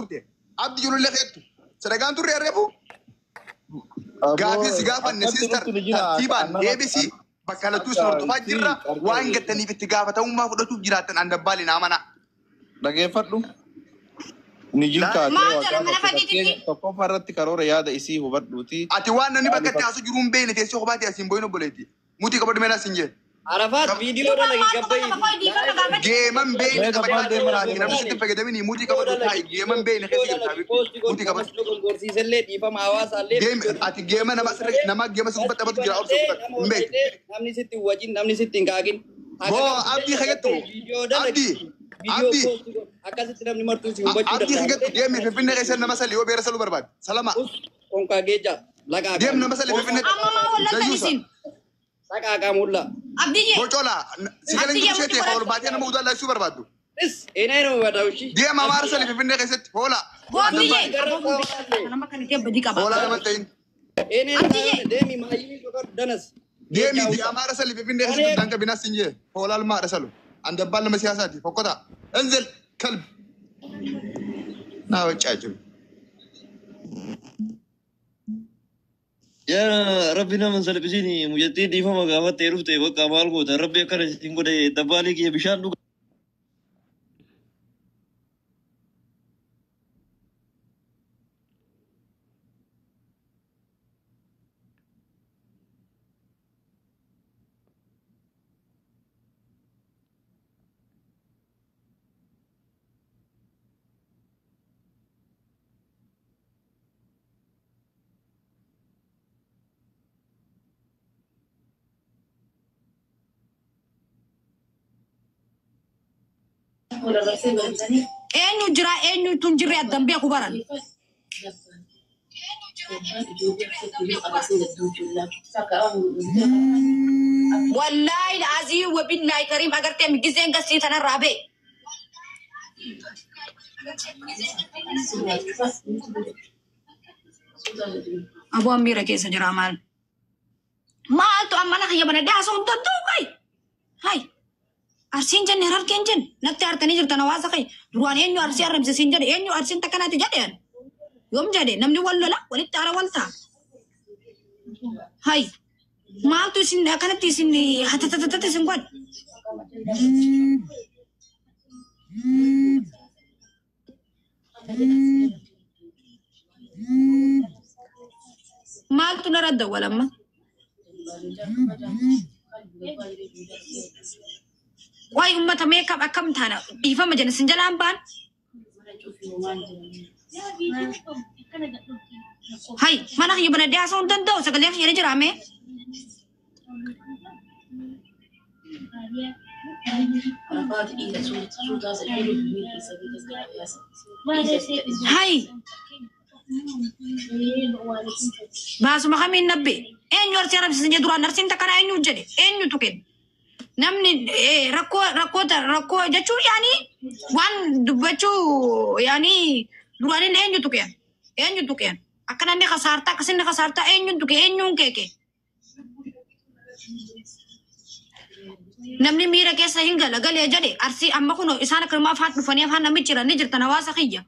turte. Abdi ijoollee keettu. Sadagaan turre reefu. Gaafii si gaafanne sister tartiibaan deebisi bakka lattuu si hordofaa jirra waan gattaniif itti gaafatamummaa fudhachuuf jiraattan an dabbaali naa mana. Dhageeffadhu. Ni Maal waa jedha mana gaafatte fadhiititti? fakkeenya tokkoffaa irratti karoora yaada isii hubadhuuti. Ati waan namni bakka itti haasu jiru hin beekne teessoo kophaati asiin booyin obboleetti. Mutii qabadhu meelaa siin jee. Arafaat viidiyoo Duraan dalagi maaltu gabbayi. qaba qoy dhiifama gaafadhu. Geeman beekne Mee taphachaa gabbaan deemaa jirtaati namni sitti hin fayyadamini mutii qabadhu taa'i geeman beekne keessa Viidiyoo dalagi jirta poosti godhu mutii namas qabadhu. dogongorsiisellee dhiifama hawaasaallee Geem viidiyoo ati geema nama sirri nama geema si gubbatti taphatu jira obsa gubbatti nama hin beektu. hojjetee namni sitti hin wajjin namni sitti hin kaaqin. Boo abdii kagattu Viidiyoo dalagi abdii viidiyoo abdii poosti godhu akkasitti namni martuu si hubachuu abdii kagattu danda'a. deemi finfinnee keessa nama sali yoo beera saluu barbaade salama Us konkaa geeja laqaa deem qaamu nama sali finfinnee Amma maa wallaltan dayyuusa. isin? laqaa qaamulla. Abdiyyee. Bocola si galan Abdiyyee jiru muti isheeti ol godhadhu. baatee nama udaan laachuu barbaaddu. Is eenyuu badawshi. Deem amaara sali finfinnee keessatti hoola. Boo Abdiyyee. Garra Aboo kun nama kan itti badii qaba. Hoolaa nama ta'in. Eenyuu Abdiyyee. deemi maayyii dhokar danas. Deemi di amaara sali finfinnee keessatti udaan qabinaas hin jee hoolaa almaadha salu. Andabbaan nama siyaasaati fokkota. Enzel kalb. Naa waccaa jiru. Yaa rabbi nama hin salphisiin mucattii dhiifama gaafattee dhufte bakka maal goota rabbi akkana isin godhe dabbaalii kiyya bishaan dhuga. Eenyu jira eenyutu hin jirre addan beeku baran. Wallaahi azii wabillaahi kariim agartee gizeen gasii tanarraa ba'e. Aboo miira keessa jira maal? Maaltu amma na kiyya banadhee haasa'uu hin danda'u kai? Hai. Arsiin jenne harargeen jenne natti aartanii jirtan hawaasa kai. Duraan eenyu arsii arrabse siin jedhe eenyu arsiin takkanaati jedhe. Yoom jedhe namni wal lola walitti aara wal ta'a. Hai. Maaltu isin akkanatti isin hatatatatata isin godhe? Maaltu narra dawwalamma? Waa'ee uummata meeqam akkam taana dhiifama jenna sin jalaan baan. Hai mana kiyya banadhee haasa'uu hin danda'u sagalee kiyya ni jira mee? Hai baasuma kamiin nabbe eenyu arsii arabsiisan jedhe duraan arsiin takkanaa eenyu jedhe eenyutu kenne. Namni rakkoo rakkoo rakkoo jechuun yaani waan dubbachuu yaani duraanin eenyutu kenna eenyutu kenna akkana inni kasaartaa akkasinni kasaartaa eenyutu kenna eenyuun keeke. Namni miira keessa hin gala galee jedhe arsii amma kun isaan akkanuma afaan dhufanii afaan namichi jiran ni jirtan hawaasa kiyya.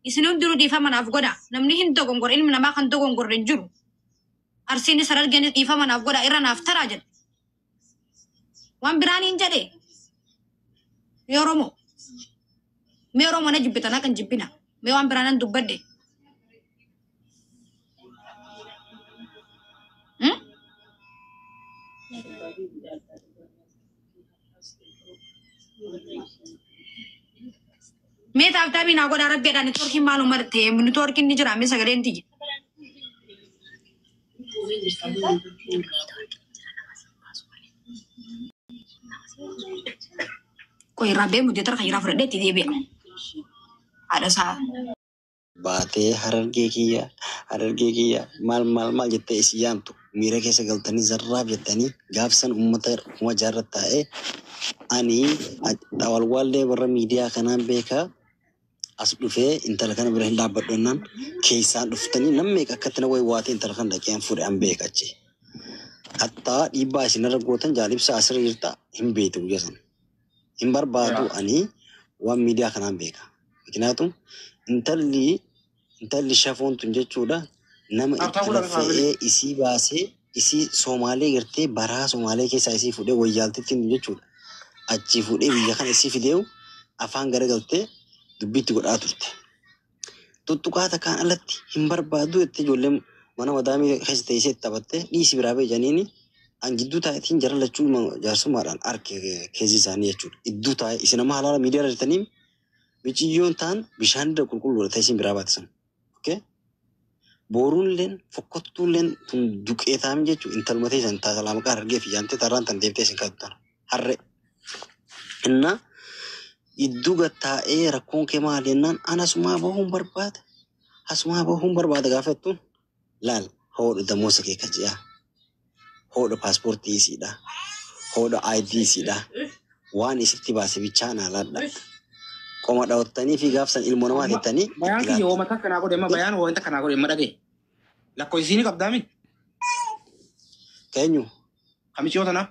Isin hundinuu dhiifama naaf godha. Namni hin dogongorre ilmi namaa kan dogongorre hin jiru. Arsiin isa arganii dhiifama naaf godha irra naaf taraa jedhe. Waan biraan hin jedhe. Mee Oromoo. Mee Oromoo na jibbitan akka hin jibbina. Mee waan biraan nan dubbadde. Hmm? Mee taaptaabii naa godhaa rabbiidhaan neetwoorkiin maaluma ta'e neetwoorkiin ni jira mee sagaleen tiyya. Qoy irraa bee mudee tarka irraa fudhadhee itti deebi'a. Haadha isaa. Baatee harargee kiyya maal maal maal jettee isin yaamtu miira keessa galtanii zarraaf jettanii gaafsan uummata kuma jaarra taa'ee ani xawalwaallee warra miidiyaa kanaan beekaa as dhufee intala kana bira hin dhaabbadhu jennaan keessaan dhuftanii nam meeqa akkatti na wayi waatee intala kana dhaqee an fuudhe an beeka achi. Hattaa dhiibbaa isin irra gootan jaalibsa asirra jirta hin beektu guyyaa sana. Hin barbaadu ani waan miidiyaa kanaan beeka. Mikinaatu intalli shafoon tun jechuudha nama Haftaa itti godhan faamilii. laffa'ee isii baasee isii Somaalee gartee baraa Somaalee keessaa isii fuudhee wayyaaltitti jechuudha. Achii fuudhee biyya kana isii fideewu afaan garagaltee dubbiitti godhaa turte. Tuttuqaa takkaan alatti hin barbaadu jettee ijoolleen mana madaamii keessa teessee itti taphattee dhiisi biraa ba'e janiini an gidduu taa'eetiin jara lachuu jaarsummaadhaan arke keessi isaanii jechuudha. Idduu taa'e isin amma halaala miidiyaa irra jirtanii miciyyoon ta'an bishaan irra qulqulluudha ta'e isin biraa baate sana. Okay? Boruunilleen fokkottuulleen tun duqeetaami jechuudha. Intaluma teessan taasala maqaa harargee fi jaantee tarraan tan deebitee isin kadhatu tana. Harree. Inna idduu gattaa'ee rakkoon kee maal jennaan ana asumaa bahuun barbaada. Asumaa bahuun barbaada gaafa jettuun laal hoodha damoosa kee kaji'a. Hoodha paaspoortii isiidha. Hoodha ID isiidha. Waan isitti baase bichaa naa laadha. Qoma dhawattanii fi gaafsan ilmoo namaa teettanii itti Bayaan kiyya laattan. hooma takka naa godhe amma bayaan hooma takka naa godhe amma dhagaye. Lakkoofsi qabdaami. Keenyu Kamichiyoo tanaa.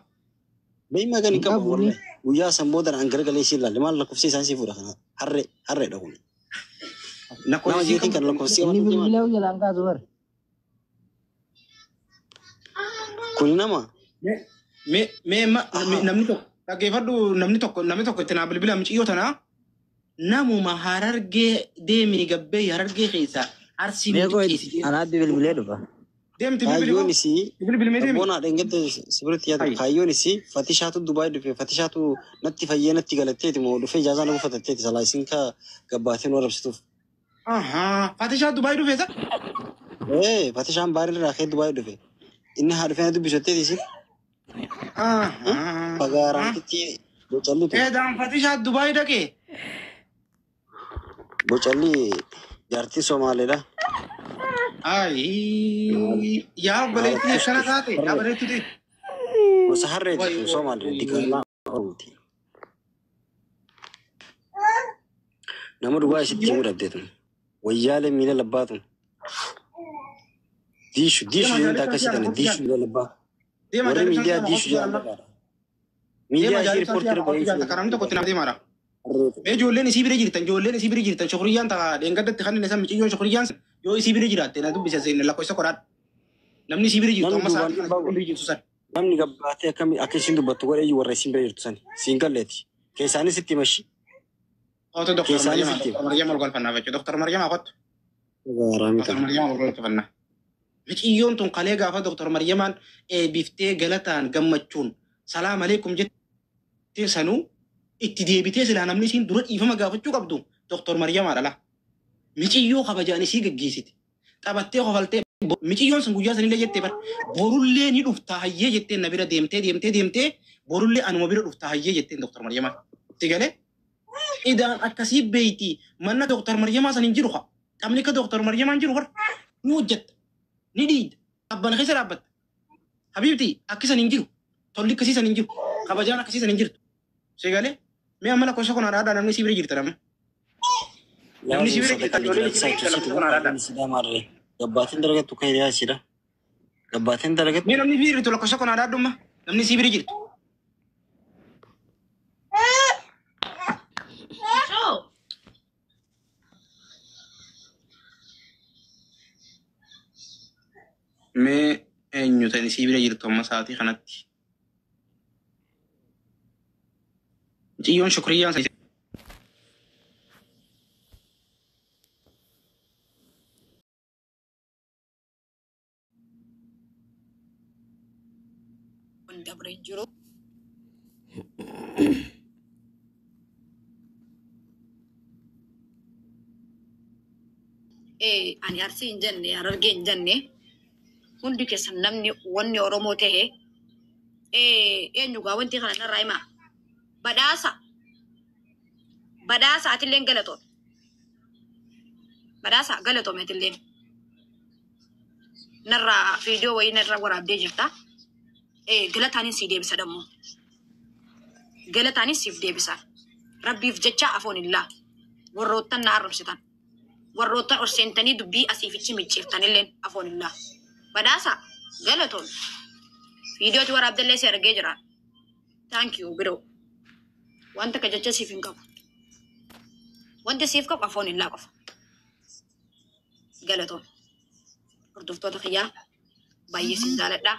beeymaa gani Hin qabu qabu wallahi. Guyyaa san booda an garagalee isiin laalle maal lakkoofsi isaan sii fuudha kana harree harreedha kun. Nama Lakkoofsi jeetiin qabdu. kan lakkoofsi Inni qabatu deemaa. bilbila jalaan kaasu bara. Kuni nama Mee mee namni tokko dhaggeeffadhu namni tokko itti naa bilbila miiciyyoo tanaa. Namuma harargee deemii gabbee harargee keessaa arsii nu Meeqoo xiqqeessitee. anaatti bilbilee dhufa. Deemti bilbili kaayyoon koo isii bilbilimee deemi. Abboon haadha engedde sibiritti yaadu Hayi. kaayyoon isii fatishaatu Dubaay dhufe fatishaatu natti fayyee natti galatteeti moo dhufee ijaazaa na buufatatteeti salaa isin ka gabbaatee nu arrabsituuf. Ahaa. Fatishaa Dubaay dhufee sa? Ee fatishaan baarii irraa kee Dubaay dhufe inni haa dhufee na dubbisatteeti isin Ahaa. fagaaraantitti bocalli tun Eedaan Fatishaa Dubaay dhaqee. bocalli jaartii Somaaleedha. Ayi. Yaa obboleettii akkana taate. Yaa bareettu ta'e. Gosa harreeti Wayi tun wayi Somaalee wayi. diqaalaa Oromooti. Nama dhugaa isitti himuu dhabdee tun wayyaalee miila labbaa tun diishu diishu Deema jedhanii jaalibsaa akkasii siyaama tana kottu diishu jaal. miila labbaa. Deema Warri jaalibsaa miidiyaa siyaama diishu kottu jaal jedhan amma. dhagaadha. Deema Miidiyaa ishee jaalibsaa riippoortii siyaama irra kottu bahee jaal. Takka namni tokko itti nama deemaadha. harreetu. Mee ijoolleen isii bira jirtan ijoolleen isii bira jirtan shukuriyyaan ta'a dheengaddatti kan inni san miciyyoon shukuriyyaan yoo isii bira jiraatte na dubbisa seenna lakkoofsa qoraadha. Namni isii bira jirtu Namni amma duubaan sa'aatii kana dhiibbaa ijoolleen godhu. bira jirtu san. Namni gabbaatee akkami akka isiin dubbattu godhe iyyuu warra isiin bira jirtu sani. Siin galleeti. Keessaanis itti mashi. Oto Dr. Keessaanis Maryama itti Dr. Maryama ol galfannaa jechuudha. Dr. Maryama kottu. Gaaraami Dr. kana. Maryama ol galfannaa. Miciyyoon tun kalee gaafa Dr. Maryamaan eebbiftee galataan gammachuun salaam aleekum jettee sanuu itti deebitee silaa namni isiin dura dhiifama gaafachuu qabdu Dr. Maryamaa dhala. Miciyyoo kabajaan isii gaggeessite. Taphattee kofaltee miciyyoon sun guyyaa sanillee jettee bar borullee ni dhuftaa hayyee jettee na bira deemtee deemtee deemtee borullee anuma bira dhuftaa hayyee jetteen Dr. Maryamaan. Si galee? Idaan akkasii beeyti manna Dr. Maryamaa san hin jiru haa. Qaamni akka Dr. Maryamaa hin jiru bara. Ni hojjetta. Ni dhiida. Abbana keessa dhaabbatta. Habiibti akkisan hin jiru. Tolli akkasii san hin jiru. Kabajaan akkasii san hin jirtu. Si galee? Mee amma lakkoofsa kun haadha namni si bira jirta nama. Namni si Laaluun bira jirta sadaqaa ijoolleen si jiraachisaa bira jirta jechuun lakkoofsa kun haadha. kaayyoon isiidhaa maarree. Gabbaatiin dalagattu kan hiriyaa isiidha. Gabbaatiin dalagattu Mee namni si bira jirtu lakkoofsa kun haadha dhumma. Namni si bira jirtu. Mee eenyu ta'in si bira jirtu amma sa'aatii kanatti. Mucayyoon shukriyyaan san Kun dabre hin jiru. Ani arsii hin jenne harargee hin jenne hundi keessan namni wanni Oromoo ta'e eenyu gaa wanti kana narraa himaa. Badhaasa badhaasa atilleen galatoome. Badhaasa galatoome atilleen narraa viidiyoo wayii narra waraabdee jirta. Galataanis si deebisa dammoo. Galataanis siif deebisa. Rabbiif jecha afoonillaa warroottan na arrabsitan. Warroottan ol seentanii dubbii asiifichi micciiftanilleen afoonillaa. Badhaasa galatoome. Viidiyooti waraabdellee si argee jira. Thank you biroo. Wanta akka jecha siif hin qabu. Wanti siif qabu afoon illaa qofa. Galatoon. Hordoftoota kiyyaa baay'ee isin jaaladha.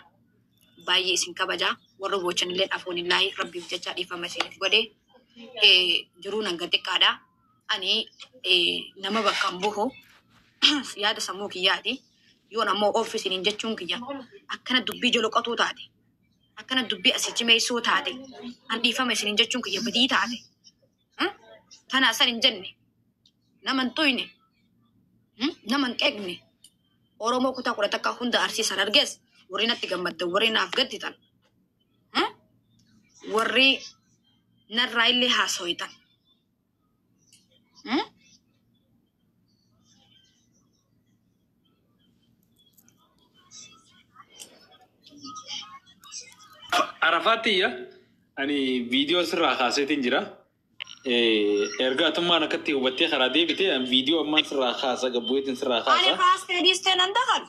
Baay'ee isin kabajaa. Warra boochan illee afoon illaa rabbiif jecha dhiifama isiniif godhee jiruun hanga xiqqaadha. Ani nama bakka hin bu'u yaada sammuu kiyyaati. Yoon ammoo of isiniin jechuun kiyya akkana dubbii joloqotuu taate. Akkana dubbii asii cimeessuu taate. An dhiifama isiniin jechuun kiyya badii taate. Tana asan hin jenne. Nama hin tuyne. Nama hin qeeqne. Oromoo kutaa 11 hunda Arsii san argees warri natti gammaddan warri naaf gadditan. Warri narraa illee haaso'itan. Arafaatti ani viidiyoo sirraa kaaseetiin jira. Erga atummaan akkatti hubattee karaa deebite viidiyoo ammaan sirraa kaasa gabbueetiin sirraa Ani kaasa. kaastee dhiistee nan dakalu.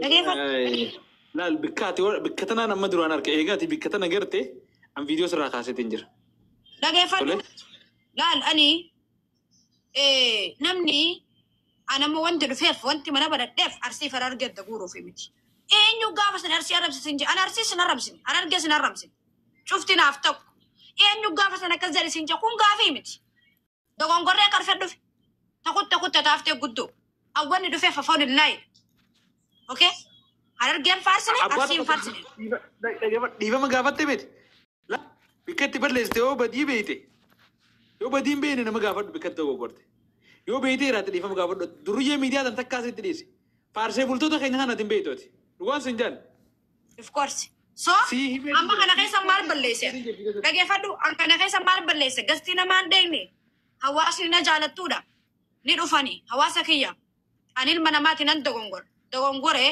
Dhageeffadhu. Laal bikka ati bikka tanaan amma duraan arga eegaati bikka tana garte an viidiyoo sirraa kaaseetiin jira. Dhageeffadhu. Laal ani namni anamma wanti dhufeef wanti mana badhadheef Arsii fara argeetta guuruuf miti. Eenyu gaafa sin Arsii arrabsisin je an Arsii sin arrabsine an argee sin arrabsine. Cufti naaf tokko. Eenyu gaafa san akkas jedhe sin je kun gaafii miti. Dogongorree qarfee dhufe. Takutte kutte taaftee guddoo. Awwanni dhufeef afoon illaayi. Okay? Harargeen faarsine Arsiin faarsine. Dhiifama gaafatte beete. Bikka itti balleessite yoo badii beeyte. Yoo badii hin beekne nama gaafadhu bikka itti dogoggorte. Yoo beeyte irraatti dhiifama gaafadhu. Duruyyee miidiyaa tan takkaa asitti dhiisi. Faarsee bultoota keenya kana ati hin beektooti. Dhugaan sin jaan. Of course. So, amma kana keessa maal balleesse? Dhageeffadhu, an kana keessa maal balleesse? Gastii namaa hin deegne. Hawaasni na jaalattuudha. Ni dhufani. Hawaasa kiyya. Ani ilma namaati nan dogongora. Dogongoree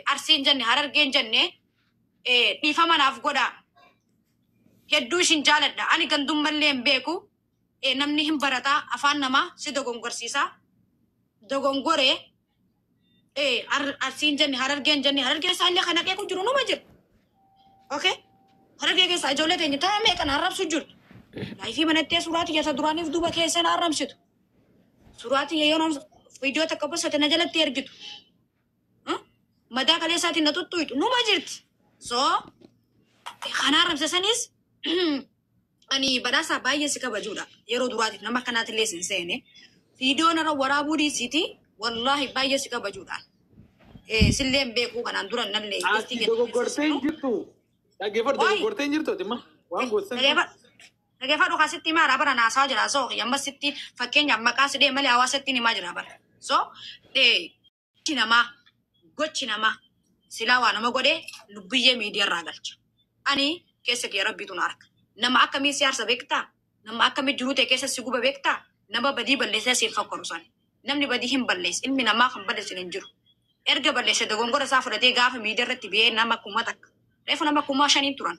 Arsiin jenne, Harargeen jenne dhiifama naaf godhaa. Hedduu ishin jaaladha. Ani gandummallee hin beeku. Namni hin barataa afaan namaa si dogongorsiisa. Dogongoree Arsiin jenne, Harargeen jenne, Harargeen isaallee kana qeequ jiru numa jira. Okay? Harargee keessa ijoollee teenya tana meeqan arrabsu jiru. Laayifii manattee suuraa tiyya duraaniif duuba keessa na arrabsitu. Suuraa tiyya yeroo viidiyoo takka possate na jalatti ergitu. Madaa kaleessaatiin na tuttuitu numa jirti. So, kana arrabsisanis ani badhaasaa baay'ee si kabajuudha. Yeroo duraatiif nama akkanaatillee sin seene. Viidiyoo narra waraabuu dhiisiiti wallaahi baay'ee si kabajuudhaan. Sillee hin beekuu kanaan dura nallee. Ati dogoggortee hin jirtu. Dhaggeeffadhu dogoggortee hin jirtu ati ma waan goottan. Dhageeffadhu kaasitti himaa bara naasaa jira. So yamma sitti fakkeenyaaf maqaa sidhee malee hawaasatti himaa jira bara. So gochi namaa silaa waa nama godhee lubbiyyee miidiyaa irraa galcha. Ani keessa kee rabbiitu na arga. Nama akkamii si aarsa beektaa? Nama akkamii jiruu ta'e keessa si guba beektaa? Nama badii balleessee si hin fakkaru sana. Namni badii hin balleesse. Ilmi namaa kan balleesse hin jiru. Erga balleesse dogongora isaa fudhatee gaafa miidiyaa irratti ba'ee nama 1000. Reefu nama 5000 turan.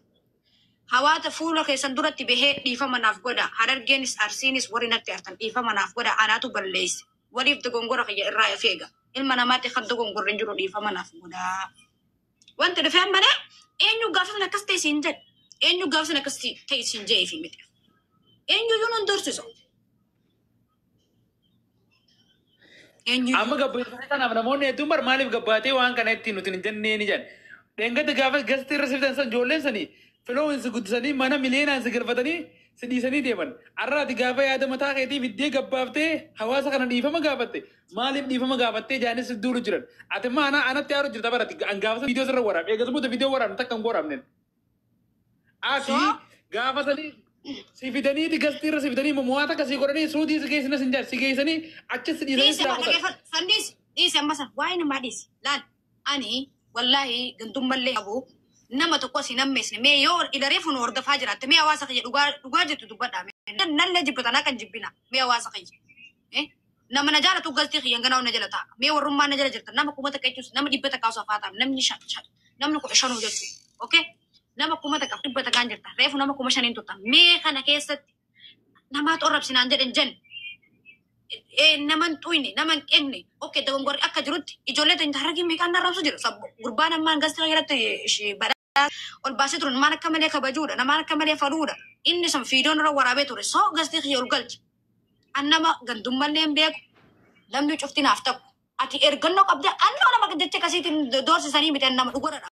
Hawaasa fuula keessan duratti bahee dhiifama naaf godha. Harargeenis Arsiinis warri natti artan dhiifama naaf godha. Anaatu balleesse. Waliif dogongora kiyya irraa of eega. Ilma namaatti kan dogongorri hin jiru dhiifama naaf godha. Wanti dhufeen malee eenyu gaafa sana akkas ta'e siin jedhe. Eenyu gaafa sana akkas ta'e siin jedhee fi miti. Eenyu iyyuu nun dorsisu. Amma gabbaatee kanaaf namoonni hedduun bar maaliif gabbaatee waan kana ittiin nuti hin jennee ni jedhan. Dheengadda gaafa gastii irra siftan san ijoolleen sanii filoowwan si guddisanii mana miliyoonaan si galfatanii si dhiisanii deeman. Har'aati gaafa yaada mataa keetii fiddee gabbaaftee hawaasa kana dhiifama gaafatte maaliif dhiifama gaafattee jaanis si duulu jiran. Ati immoo ana anatti aaru jirta barati an gaafa viidiyoo sirra waraab eegas booda viidiyoo waraabne takka hin waraabnen. Ati gaafa sanii si fidaniiti gastii irra si fidanii mo'aa takka si godhanii suutii si geessina sin jaal si geessanii achi si dhiisanii si raawwatan. Sandiis dhiise amma san waa'ee namaa dhiise laal ani wallaahi gandummallee qabu nama tokko si nammeessine mee yoo ilaree funu hordofaa jiraatte mee hawaasa kiyya dhugaa jirtu dubbadhaa nallee jibbatanaa kan jibbina mee hawaasa kiyya nama na jaalatu galtii kiyya ganaa na jala taa'a mee warrummaa na jala jirtan nama 1000 jechuus nama 100 osoo afaa ta'a namni namni 15 jechuudha okay nama 1100 kan jirta reefu nama 5000 turta mee kana keessatti namaatu arrabsinaan jedhan jenne nama hin xuyne nama hin qeeqne okay dogongorri akka jirutti ijoollee teenya harargee meeqaan arrabsu jira gurbaan ammaan gastii irratti badhaa ol baasee ture namaan akka malee kabajuudha namaan akka malee faluudha inni sun fiidoon irra waraabee ture so gastii kiyya ol galche An nama gandummallee hin beeku. Namni cufti naaf takku. Ati ergannoo qabda annoo nama jecha kasiitiin doorsisanii miti an nama dhugoodha.